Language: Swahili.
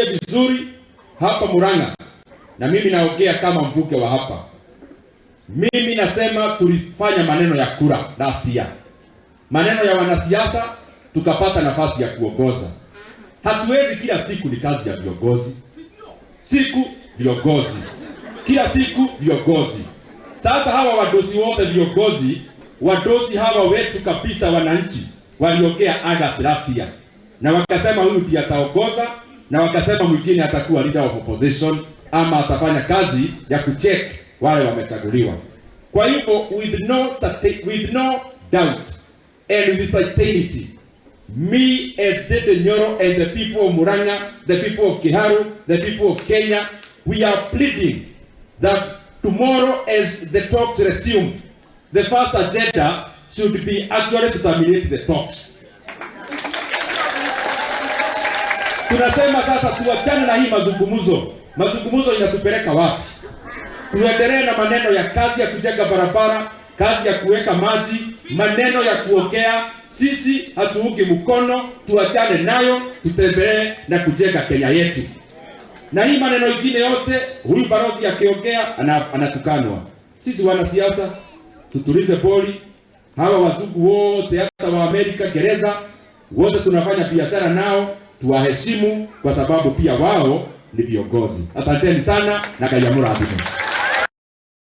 Vizuri hapa Murang'a, na mimi naongea kama mbunge wa hapa. Mimi nasema tulifanya maneno ya kura last year, maneno ya wanasiasa, tukapata nafasi ya kuongoza. Hatuwezi kila siku ni kazi ya viongozi, siku viongozi, kila siku viongozi. Sasa hawa wadosi wote viongozi, wadosi hawa wetu kabisa, wananchi waliongea August last year, na wakasema huyu ndiye ataongoza, na wakasema mwingine atakuwa leader of opposition ama atafanya kazi ya kucheck wale wamechaguliwa. Kwa hivyo with no doubt and with certainty, me as Ndindi Nyoro and the people of Murang'a, the people of Kiharu, the people of Kenya, we are pleading that tomorrow, as the talks resume, the first agenda should be actually to terminate the talks. Tunasema sasa tuachane na hii mazungumzo. Mazungumzo inatupeleka wapi? Tuendelee na maneno ya kazi ya kujenga barabara, kazi ya kuweka maji, maneno ya kuongea. Sisi hatuungi mkono, tuachane nayo, tutembee na kujenga Kenya yetu. Na hii maneno ingine yote, huyu balozi akiongea anatukanwa. Sisi wanasiasa tutulize boli. Hawa wazungu wote, hata wa Amerika, Gereza, wote tunafanya biashara nao, tuwaheshimu kwa sababu pia wao ni viongozi. Asanteni sana na Ngai amũrathime.